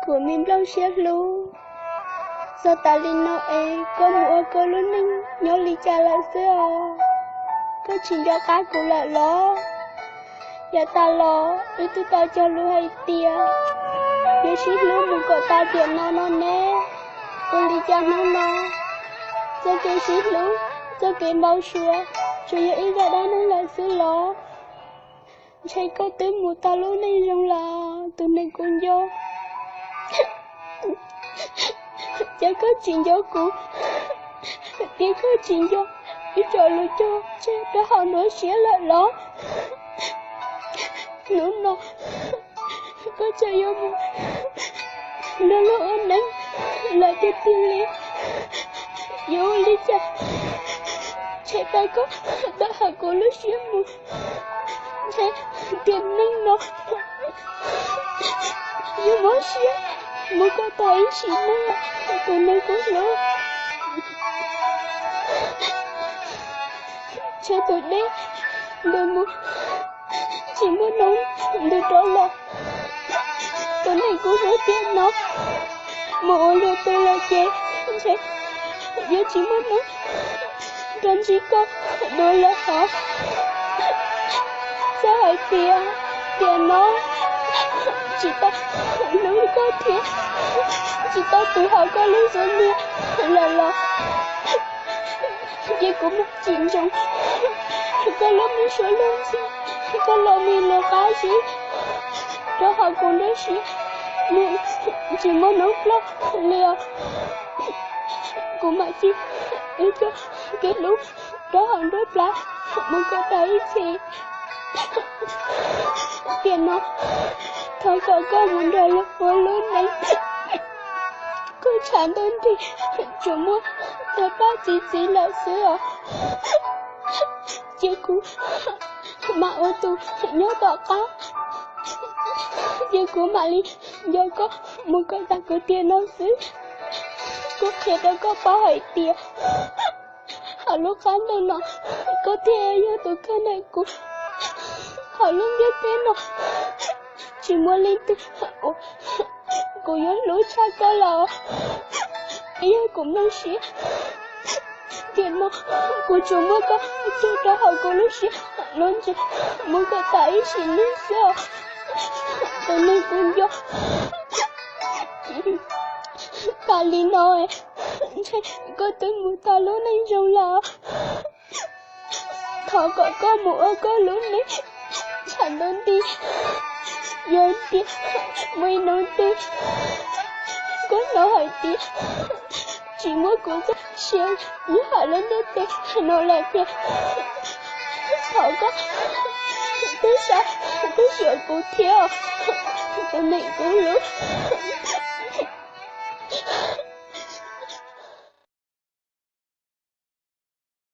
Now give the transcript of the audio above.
Kuv me nplooj siab hlub, txog tas li no es koj mus ua koj lub neej nyob li cas lawm xwb os? Koj tsis nco qab kuv lawm los? Yav tas los wb twb tau cog lus hais tias yuav sib hlub mus kom tas tiam no no ne. Ua li cas hnub no txoj kev sib hlub, txoj kev npau suav tsuas yog ib zaj dab neeg lawm xwb los? Ntshe koj twb mus tau lub neej zoo lawm tus neeg kuv nco. Ces koj tsis nco kuv, thiab koj tsis nco ib co lus cog tseg rau hauv nruab siab lawm los? Hnub no koj tseem yuav mus nrog luag ua neej lawm tiag tiag li. Yuav ua li cas tshem tau koj tawm hauv kuv lub siab mus? Ntshe tiam neej no yuav mob siab mus kom tag ib sim neej, tus neeg kuv hlub. Ntshe tus dej ntws mus tsis muaj hnub ntws rov los. Tus neeg kuv hlub tiam no mus ua luag twg lawm ces ntshe yuav tsis muaj hnub rov ntsib koj dua lawm hos. Txawm hais tias tiam no tsis tau hlub koj thiab tsis tau tu hauv koj lub xub ntiag lawm los, ces kuv mam tsim ntsoov koj lub me suab lub ntsej, koj lub me lus qab zib rau hauv kuv nruab siab, tsis muaj hnub ploj li os. Kuv mam cia wb tso kev hlub rau hauv nruab plab mus kom tag ib txhis. Tiam no thov kom koj mus nrog luag ua lub neej. Koj tshav ntuj nrig tsuas muaj tag pab txi txiv lawm xwb os. Ces kuv mam ua tus nyob tom qab, ces kuv mam li nco koj mus kom tag kuv tiam no xwb. Kuv qhia rau koj paub hais tias hauv lub qab ntuj no koj thiaj yog tus kawg ntawm kuv. Hauv lub ntiaj teb no tsis muaj leej twg uas kuv yuav hlub tshaj koj lawm. Yog kuv nplooj siab tiam no kuv tsuas muab koj cog rau hauv kuv lub siab lub ntsws mus kom tas ib sim neej xwb os, tus neeg kuv nco. Tas li no ntshe koj twb mus tau lub neej zoo lawm. Thov kom koj mus ua koj lub neej tshav ntuj nti. Yog tias muaj ib hnub twg koj hnov hais tias tsis muaj kuv txoj sia nyob hauv lub ntiaj teb no lawm tiag, thov koj tib sab tib xyuas kuv thiab, tus neeg kuv hlub.